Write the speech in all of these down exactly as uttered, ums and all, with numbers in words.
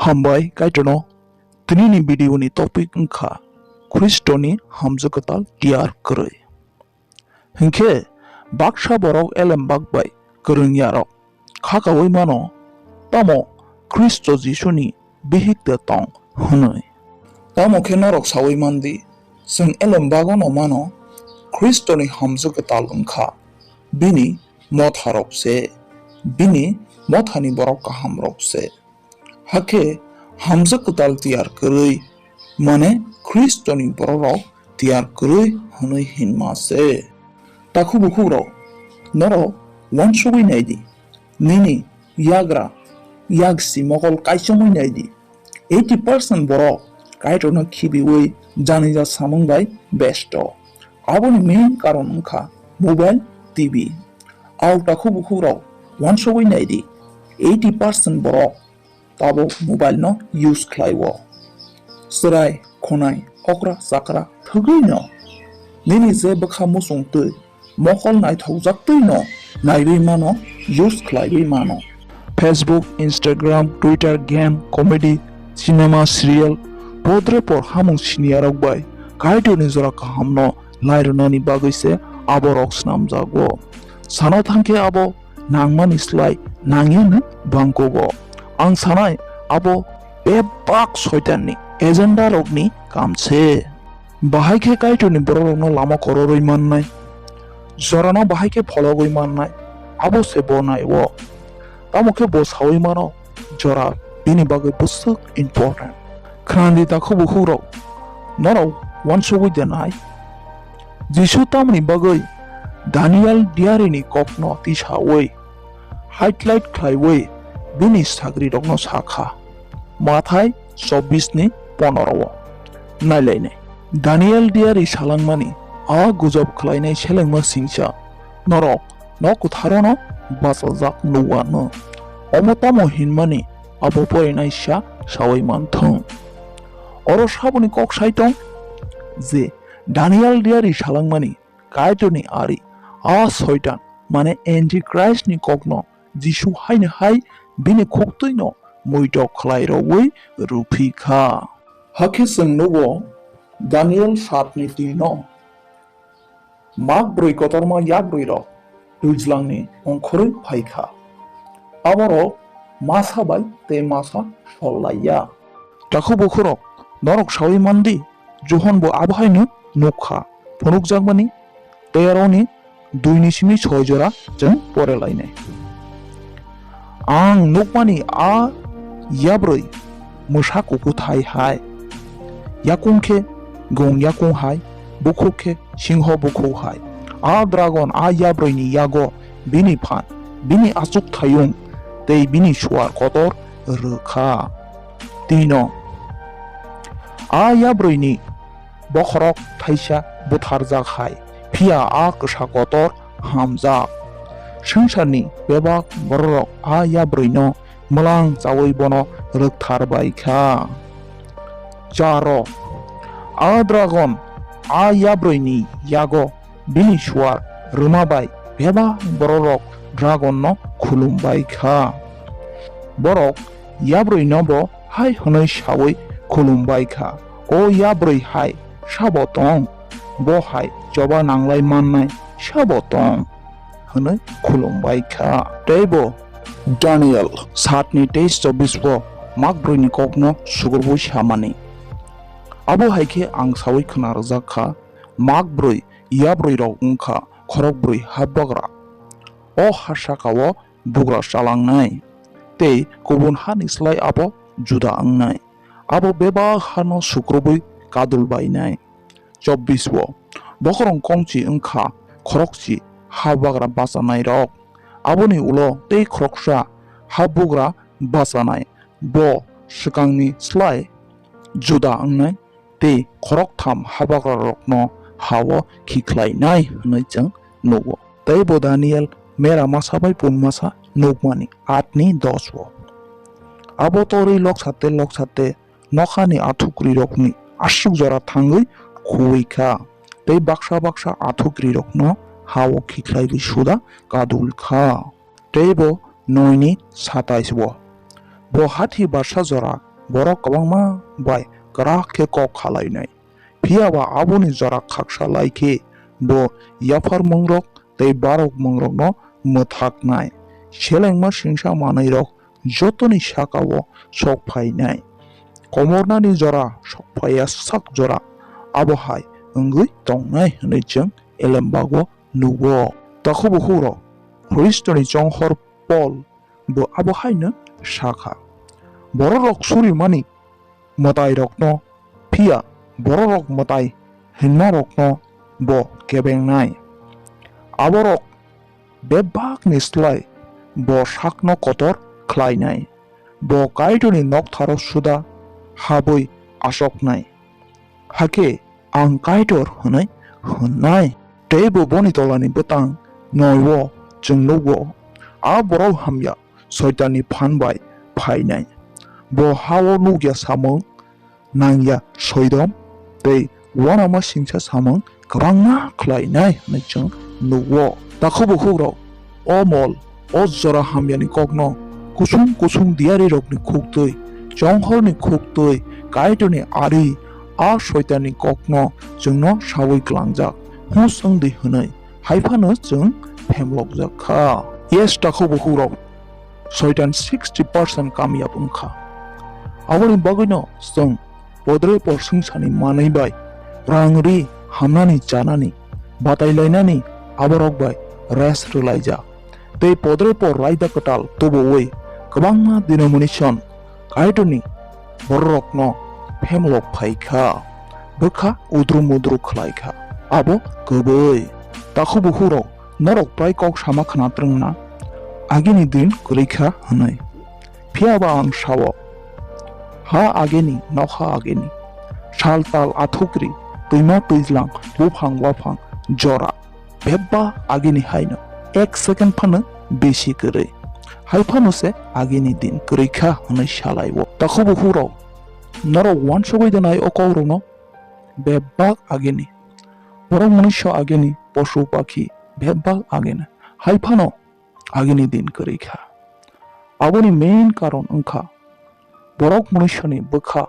Hambai Kaitorno. Tinini video ni topic wngkha Khristoni hamjwk kwtal tiyar kwrwi. Hinkhe baksa borok elem bak bai kwrwng yarok kha kaui mano, tamo Khristo Jisuni bihik de tong hwnwi. Tamo khe norok saui man di, chwng elem bagono mano, Khristoni hamjwk kwtal wngkha bini motharok se, bini mothani borok kahamrok se. Hakhe hamjwk kwtal tiyar kwrwi, mane Khristoni bororok tiyar kwrwi hwnwi hinma se. Takhuk bukhukrok, norok uansugwi nai di, nini yagra yak si mokol kaichomwi nai di. Eighty percent borok Kaitorno khibiui janija samung bai besto. Aboni main karon wngkha mobile, T V. Au takhuk bukhukrok uansugwi nai di, eighty percent borok tabuk mobile no use khlai o. Chwrai, khwnai, okra, chakra thwgwi no nini je bwkha muchung twi mokol naithokjak twi no naiwi mano, use khlaiwi mano. Facebook, Instagram, Twitter, game, comedy, cinema, serial, podre por hamung siniyarok bai Kaitorni jora kahamno lairwnani bagwi se aborok snamjago. Sana thangkhe abo nangmani slai nangya hwnwi bangkugo. Ang sanai abo bebak soitanni agenda rokni kam se. Bahai khe Kaitorni bororokno lama kororwi mannai, jorano bahai khe phologwi mannai, abo se bo nai-o. Tamo khe bo saui mano, jora bini bagwi bwswk important. Khna di takhuk bukhukrok, norok uansugwi de nai. Jisu tamoni bagwi Daniel diarini kokno tisaui, highlight khlaiwi bini sagrirokno sa kha. Mathai chobbish ni pondoro o. Nailainai. Daniel diari salangmani a gujob khlainai selengma singcha norok nok kwtharono bachajak nukya no. Omo tamo hinmani abo porinaisa saui manthung. Oro saboni kok sai tong je Daniel diari salangmani Kaitorni ari a soitan mane Antichrist ni kokno Jisu haino hai bini khuktwino muitok khlai rwui rwphi kha. Hakhe chwng nugo Daniel satni twino mak brwi kotorma yabrwi rok twijlangni ongkhorwi phai kha. Aborok masa bai tei masa sol lai ya. Takhuk bukhurok, norok saui man di, Johon bo abo haino nuk kha phunukjakmani, tei aroni dui ni simi soi jora chwng pore lainai. Ang nukmani a yabrwi mwsa kukuthai hai, yakung khe gong yakung hai, bukhuk khe singho bukhuk hai. A dragon a yabrwi ni yago bini phan, bini achukthayung tei bini suar kotor rw kha. Tino a yabrwi ni bokhorok thaisa butharjak hai, phiya a kwsa kotor hamjak. Swngcharni bebak bororok a yabrwino mwlang chaui bono rwkthar bai kha. Charo, a dragon a yabrwini yago bini suar rwma bai bebak bororok dragonno khulum bai kha. Borok yabrwino bo hai hwnwi saui khulum bai kha, "O yabrwi hai, sabo tong? Bo hai choba nanglai mannai sabo tong?" hwnwi khulum bai kha. Tei bo Daniel satni teis chobbish bo mak brwini kokno sugurwi samani. Abo hai khe ang saui khna rwjak kha, mak brwi yabrwi rok wng kha khorok brwi habugra. O ha saka-o bugra chalangnai, tei kubun hani slai abo juda wngnai. Abo bebak hano sukrubwi kadul bainai. Chobbish o, bokhorok kongchi wng kha khorokchi habugra bachanairok. Aboni ulo tei khoroksa habugra bachanai, bo swkangni slai juda wngnai tei khoroktham habugrarokno ha-o khiklainai hwnwi chwng nugo. Tei bo Daniel mera masa bai pun masa nukmani aat ni dos o. Abo torwi loksa te loksa te nokhani athukrirokni aswk jora thangwi khuwi kha, tei baksa baksa athukrirokno ha-o khiklaiwi suda kadul kha. Tei bo noi ni satais o, bo hathi barsa jora borok kwbangma bai kwrak khe kok kha lainai. Phiya ba aboni jora khaksa lai khe bo yapharmungrok tei barokmungrokno mwthaknai. Selengma singsa manwirok jotoni saka-o sok phainai. Komornani jora sok phaiya sak jora abo hai wngwi tongnai hwnwi chwng elembago nugo. Takhuk bukhukrok, Khristoni chonghor Pol bo abo haino sa kha, bororok surimani mwtairokno, phiya bororok mwtai hwnmarokno bo kebengnai. Aborok bebakni slai bo sakno kotor khlainai. Bo Kaitorni noktharo suda habwi asoknai. Hakhe ang Kaitor hwnwi hwnnai. Tei bo boni tolani bwtang noi-o chwng nukgo. A borok hamya Soitanni phan bai phainai. Bo ha-o nukya samung nangya soidom tei uanama singsa samung kwbangma khlainai hwnwi chwng nukgo. Takhuk bukhukrok, o mol, o jora hamyani kokno kusung kusung diyarirokni khuktwi, chonghorni khuktwi, Kaitorni ari, a Soitanni kokno chwngno saui klangjak, hus wng di hwnwi, hai phano chwng phemlokjak kha. Yes, takhuk bukhukrok, Soitan sixty percent kamiyab wng kha. Aboni bagwino chwng podre por swngcharni manwi bai rang ri hamnani chanani, batai lainani aborok bai rest rwlaijak. Tei podre por raida kwtal tubuwi kwbangma denomination Kaitorni bororokno phemlok phai kha, bwkha udru mudru khlai kha. Abo kwbwi. Takhuk bukhukrok, norok prai kok sama khna twrwngna, agini din kwrwi kha hwnwi. Phiya ba ang sao, ha agini, nokha agini, sal tal athukri, twima twijlang, buphang waphang, jora, bebak agini haino ek second phano bisi kwrwi. Hai phano se agini din kwrwi kha hwnwi salai-o. Takhuk bukhukrok, norok uansugwi donai o kokrokno, bebak agini. Borok mwnwiso agini, posu pakhi, bebak agini. Hai phano agini din kwrwi kha. Aboni main karon wng kha, borok mwnwisoni bwkha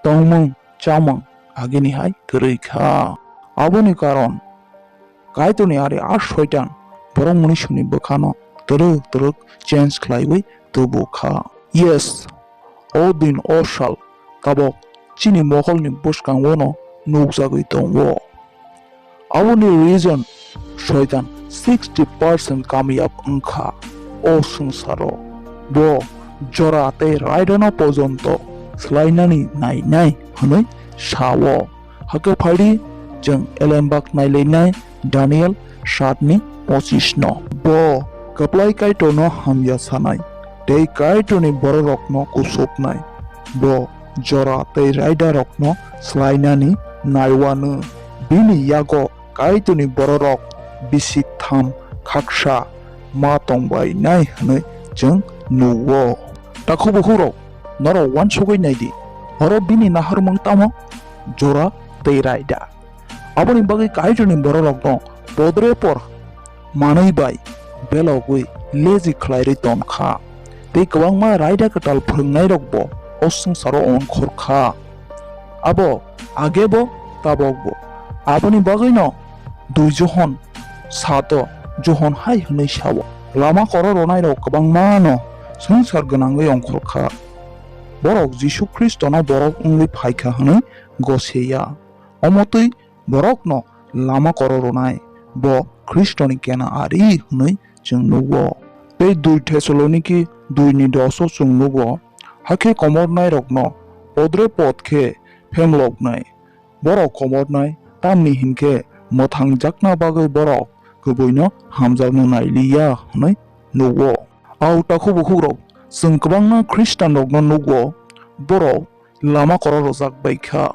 tongmung chamung agini hai kwrwi kha. Aboni karon Kaitorni ari a Soitan borok mwnwisoni bwkhano twrwk twrwk change khlaiwi tubu kha. Yes, o din o sal tabok chini mokolni bwskango no nukjagwi tongo. Aboni reason Soitan sixty percent kamiyab wngkha o swngcharo. Bo jora tei raidano pojonto swlainani nainai hwnwi sao. Hakhe phaidi chwng elembak nailainai Daniel satni pochis no. Bo kwplai Kaitorno hamya sanai tei Kaitorni bororokno kusupnai. Bo jora tei raidarokno swlainani naiwano. Bini yago Kaitorni bororok bisik tham khaksa ma tongbainai hwnwi chwng nugo. Takhuk bukhukrok, norok uansugwi naidi, oro bini naharmung tamo? Jora tei raida. Aboni bagwi Kaitorni bororokno podrepot manwi bai belogwi lazy khlairwi ton kha, tei kwbangma raida kwtal phwrwngnairokbo o swngcharo ongkhor kha. Abo agebo, tabokbo. Aboni bagwino dui Johon sato, Johon hai hwnwi sao, lama koro rwnairok kwbangmano swngchar gwnangwi ongkhor kha. Borok Jisu Khristono borok wngwi phai kha hwnwi gose ya. Omo twi borokno lama koro rwnai bo Khristoni kena ari hwnwi chwng nugo. Tei dui Thessaloniki dui ni dos o chwng nugo, hakhe komornairokno podrepot khe phemloknai. Borok komornai, tamni hinkhe mwthangjakna bagwi borok kwbwino hamjakno nai li ya hwnwi nugo. Au takhuk bukhukrok, chwng kwbangma Khristanrokno nugo, borok lama koro rwjak bai kha.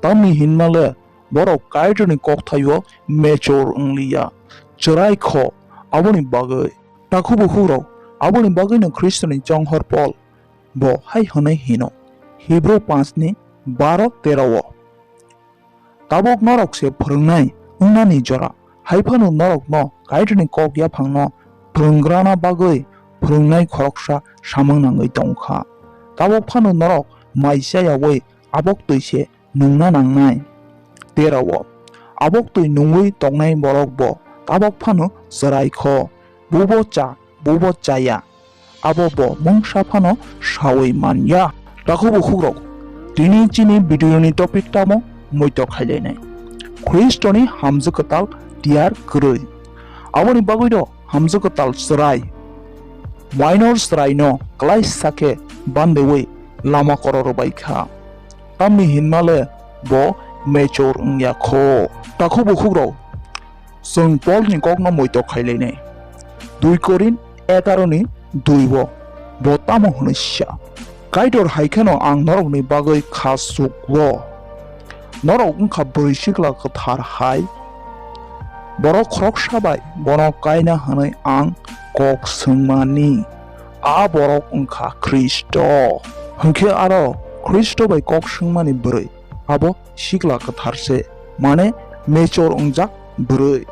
Tamni hinmale borok Kaitorni kokthaio mechor wng li ya, chwrai kho. Aboni bagwi takhuk bukhukrok, aboni bagwino Khristoni chonghor Pol bo hai hwnwi hino, Hibru panch ni baro tero o, Tabuk norok se phwrwngnai wngnani jora, hai phano norokno Kaitorni kok yaphangno phwrwnggrana bagwi phwrwngnai khoroksa samung nangwi tong kha. Tabuk phano norok mai chayawi aboktwi se nungna nangnai. Tero o, aboktwi nungwi tongnai borok bo tabok phano chwrai kho. Bubo cha, bubo chaya, abo bo mungsa phano sawi man ya. Takhuk bukhukrok, tini chini video ni topic tamo muitok khailainai. Khristo ni hamjwk kwtal tiyar kwrwi. Aboni bagwi no hamjwk kwtal chwrai, minor chwrai no klaisa khe bandewi lama koro rwbai kha. Tamni hinmale bo mature wngya kho. Takhuk bukhukrok, chwng Paul ni kok no muitok khailainai. Dui Korin egaro ni dui o bo tamo hwnwi sa, Kaitor hai kheno ang norokni bagwi kha chukgo. Norok wngkha bwrwi sikla kwthar hai. Borok khoroksa bai bono kaina hwnwi ang kok swngmani. A borok wngkha Khristo. Hwnkhe aro Khristo bai kok swngmani bwrwi abo sikla kwthar se, mane mature wngjak bwrwi.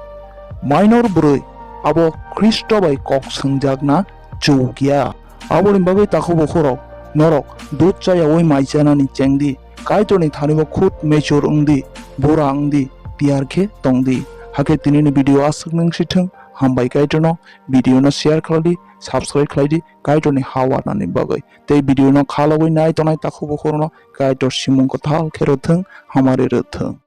Minor bwrwi abo Khristo bai kok swngjakna chuk ya. Aboni bagwi takhuk bukhukrok, norok dud chayawi mai chanani chengdi, Kaitorni thani bo khud mature wngdi, bura wngdi, tiyar khe tongdi. Hakhe tinini video aswk nung si thung, hambai Kaitorno, video no share khlaidi, subscribe khlaidi, Kaitorni ha warnani bagwi. Tei video no khalogwi nai tongnai takhuk bukhukrokno Kaitor simung kwtal khe rwthung, hamari rwthung.